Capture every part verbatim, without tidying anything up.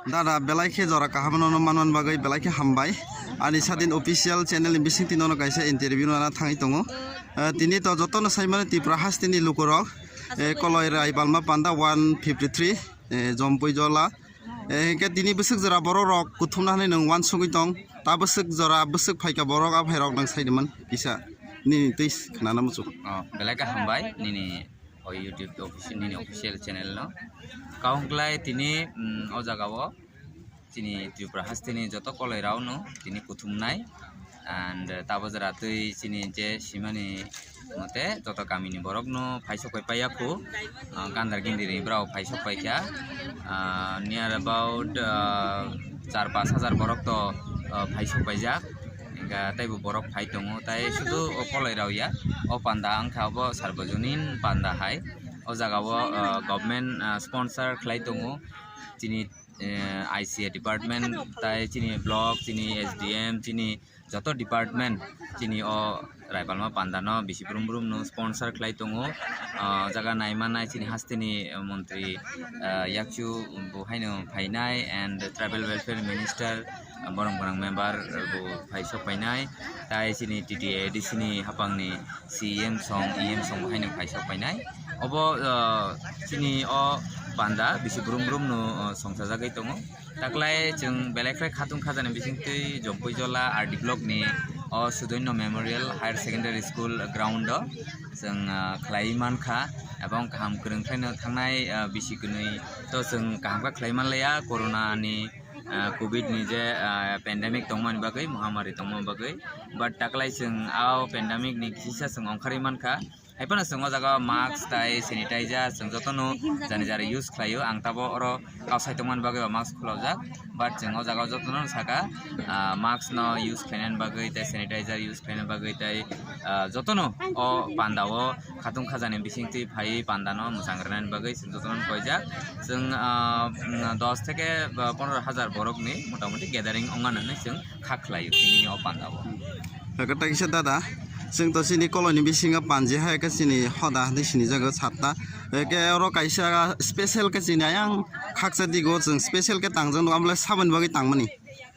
Dada, belai khe jora kaham no manman bagwi belai khe hambai. Ani sadin official channel ni bising tino no kaisa interview no thangwi tongo. Eh, tini to joto no saimani Tripura hasteni lukurok, eh, Koloi Rai Balma Panda one fifty three, eh, Jompui Jola. Eh, hingke tini bwswk jora borok rok kuthumna hinwi nwng uansugwi tong. Ta bwswk jora bwswk phaika borok a phairok nwng saidimani kisa nini twi khnana muchung. Oh, belai khe hambai nini o YouTube official, nini official channel no. Kaungklai tini, mm, o jaga o chini Tripura hasteni joto koloi rok no tini kuthumnai. And, uh, tabo jora twi chini je simani mote joto kamini borok no phaisok pai paiya khu, uh, gandar gindiri borok phaisok paikha, uh, near about, uh, char pash hajar borok to, uh, phaisok paijak. Hingkha teibo borok phai tongo, tai sudu o koloi rok ya, o panda wngkha obo sarbojonin panda hai. O jaga o, uh, government, uh, sponsor khlai tongo, chini, uh, I C A department, tai chini block, chini S D M, chini joto department, chini o Raibalma panda no bisi brum brum no sponsor khlai tongo. Uh, jaga naimanai chini hasteni montri, uh, Yakchu bo haino phainai and tribal welfare minister, borok gwnang member bo phai sok painai. Tai chini T T A D C ni hapang ni C M song, E M song bo haino phai sok painai. Obo, ah, chini o panda bisi brum brum no, ah, songchajagwi tongo. Taklai chwng belai khlai khatung khajani bisingtwi Jompui Jola R D block ni o Sudoino Memorial Higher Secondary School ground o chwng, ah, khlai mankha, ebong kaham kwrwng khlaino thangnai, ah, bisi kwnwi to chwng kaham khe khlai manlaiya corona ni, ah, covid ni je, ah, pandemic tongmani bagwi, mohamari tongmani bagwi, but taklai chwng a o pandemic ni kisa chwng ongkharwi mankha. Haiphano chwng o jaga o mask tai sanitizer chwng jotono jani jani use khlaio. Ang tabo oro kok sai tongmani bagwi bo mask khulokjak, but chwng o jaga o jotono saka, ah, mask no use khlainani bagwi tai sanitizer use khlainani bagwi tai, ah, jotono o panda o khatung khajani bisingtwi phaiwi panda no mwchang rwnani bagwi chwng jotono koijak. Chwng, ah, dos theke pondro hajar borok ni motamoti gathering ongmani hinwi chwng kha khlaio tini o panda o. Hwnkhe tai kisa dada, chwng to chini koloni bisingo panji hai khe chini hoda hinwi sinijago satta. Hwnkhe oro kaisa special khe chini ayang khaksa digo chwng special khe tangjak nugo, amle saboni bagwi tangmani.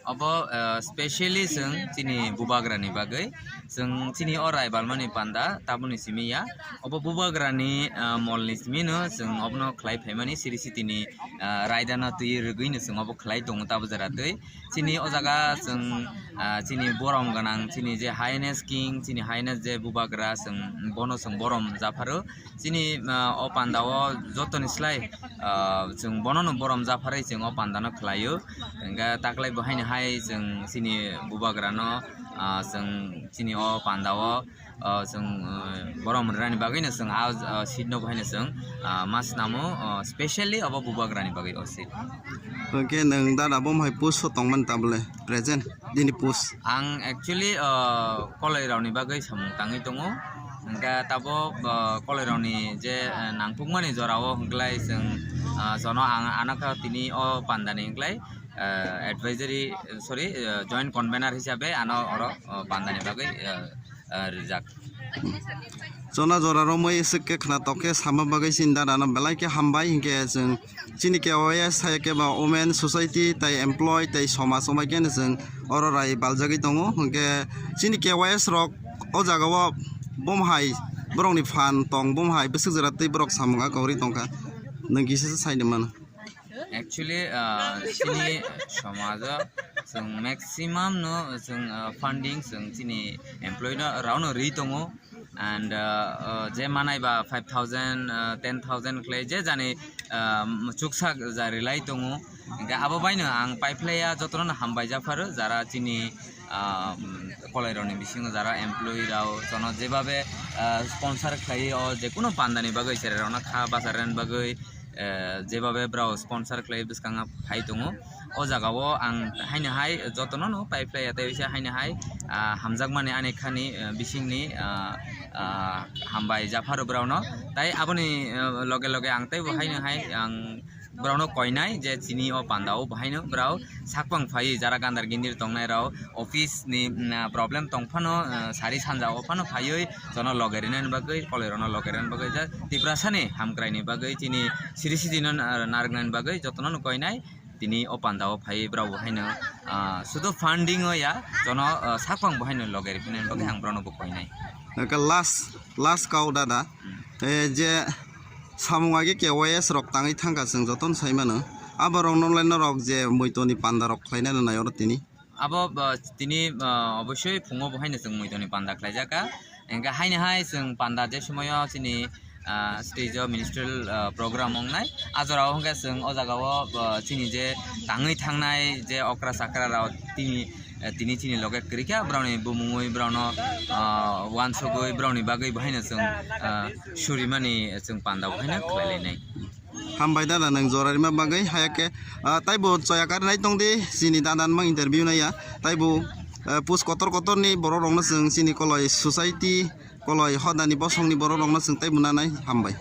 Obo, eh, specially chwng chini bubagrani bagwi, chwng chini o Raibalmani panda taboni simi ya. Obo bubagrani, eh, molni simi no chwng obono khlai phaimani siri sitini, eh, raidano twi rwgwi no chwng obo khlai tongo tabo jora twi. Chini o jaga chwng, ah, chini borom gwnang, chini je highness king, chini highness je bubagra chwng bono chwng borom japharo. Chini, ah, o panda o jotoni slai, ah, chwng bono no borom japharwi chwng o panda no khlaio. Hwnkhe taklai bo haino hai chwng chini bubagra no, ah, chwng chini o panda o, ah, chwng, ah, borom rwnani bagwi no chwng ah, ah, seat no bo haino chwng, ah, ma swnamo, ah, specially obo bubagrani bagwi o seat. Hwnkhe nwng dada bo hai post o tongmani tabole present? Nini post? Ang actually, ah, koloi rokni bagwi samung tangwi tongo. Hwnkhe tabuk, ah, koloi rokni je, ah, nangkukmani jora o hwnkhlai chwng, ah, jono ang ano kha tini o pandani hwnkhlai, ah, advisory, sorry, ah, joint convener hisabe ano oro, ah, pandani bagwi, ah, ah, rijak. Chona jora romwi swk khe khna tok khe sama bagwi chini dada no belai khe hambai hinkhe chwng chini K Y S hai khe ba women society tai employee tai somaj omai khe chwng oro rai baljagwi tongo hinkhe chini K Y S rok o jaga o bom hai borok ni phan tong bom hai bwswk jora tei borok samung a kok ri tongkha nwng kisa sai mano. Actually, ah, chini somajo chwng maximum no chwng, ah, funding chwng chini employee no rao no ri tongo, and, ah, ah, je manai ba five thousand, ah, ten thousand khlai je jani, ah, chuksa ja rilai tongo. Hingke abo bai no ang paiphlaiya jotono no hambai japharo jara chini, ah, kolai rokni bisingo jara employee rao jono jebabe, ah, sponsor khlai o je kuno pandani bagwi cherai rokno kha bachar rwna bagwi, eh, jebabe borok sponsor khlai bwskango phai tongo. O jaga o ang haino hai jotono no paiphlai ya tei bisa haino hai, ah, hamjakmani ani khani, eh, bisingni, ah, ah, hambai japharo borokno. Tai aboni, eh, loge loge ang teibo haino hai ang borokno koinai je chini o panda o bo haino borok sakbang phai jara gandar gindir tongnai rok. Office ni, mm, problem tong phano, eh, sari sanja o phano phaiwi jono loge rinani bagwi, koloi rokno loge rinani bagwi, ja Tiprasa ni hamkrai ni bagwi, chini siri siri no, eh, narwknani bagwi jotono no koinai. Tini o panda o phai brao bo haino, ah, sudo funding o ya, jono, ah, sakphang bo haino loge riphinani bagwi ang brao no bo koinai. Aka last, last kau dada. Hmm. Eh, je samung age K Y S rok tangwi thangkha chwng jotono sai mano. Abo rok no le norok je muitoni panda rok khlaina nai oro tini. Abo, ah, tini, ah, obosoi phungo bo haino chwng muitoni panda khlaijaka. Hingke haino hai chwng panda je somoyo chini, ah, stage o ministerial, ah, program wngnai. A jorao hingke chwng o jagao, ah, chini je tangwi thangnai je okra chakra rao tini, ah, tini chini loge kwrwikha, borokni bumungwi borokno, ah, wansugwi borokni bagwi bo haino chwng, ah, surimani chwng panda bo haino khlai lainai. Hambai dada nwng jora rima bagwi, haya khe, ah, taibo choya kari nai tongdi, chini dada nwng interview naiya, taibo, ah, post kotor kotor ni borok rokno chwng chini koloi society, koloi hodani bosong ni borok rokno chwng taibo nanai, hambai.